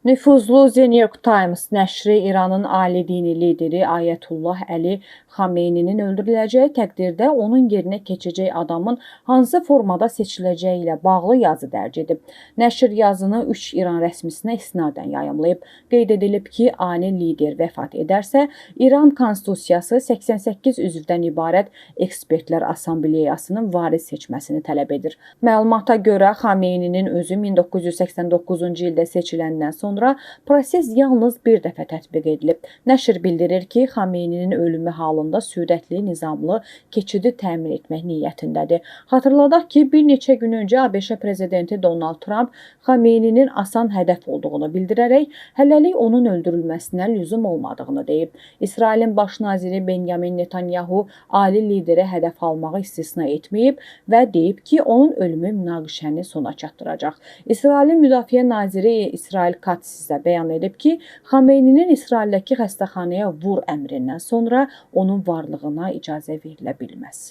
Nüfuzlu The New York Times nəşri İranın ali dini lideri Ayətullah Əli Xameyninin öldürüləcəyi təqdirdə onun yerinə keçəcək adamın hansı formada seçiləcəyi ilə bağlı yazı dərc edib. Nəşr yazını 3 İran rəsmisinə istinadən yayımlayıb. Qeyd edilib ki, ali lider vəfat edərsə, İran Konstitusiyası 88 üzvdən ibarət Ekspertlər Assambleyasının varis seçməsini tələb edir. Məlumata görə Xameyninin özü 1989-cu ildə seçiləndən sonra proses yalnız bir dəfə tətbiq edilib. Nəşr bildirir ki, Xameyninin ölümü halında sürətli, nizamlı keçidi təmin etmək niyyətindədir. Xatırladaq ki, bir neçə gün öncə ABŞ prezidenti Donald Trump Xameyninin asan hədəf olduğunu bildirərək hələlik onun öldürülməsinə lüzum olmadığını deyib. İsrailin baş naziri Benyamin Netanyahu ali lideri hədəf almağı istisna etməyib və deyib ki, onun ölümü münaqişəni sona çatdıracaq. İsrailin müdafiə naziri İsrail Katz isə bəyan edib ki, Xameyninin İsraildəki xəstəxanaya vur əmrindən sonra onun varlığına icazə verilə bilməz.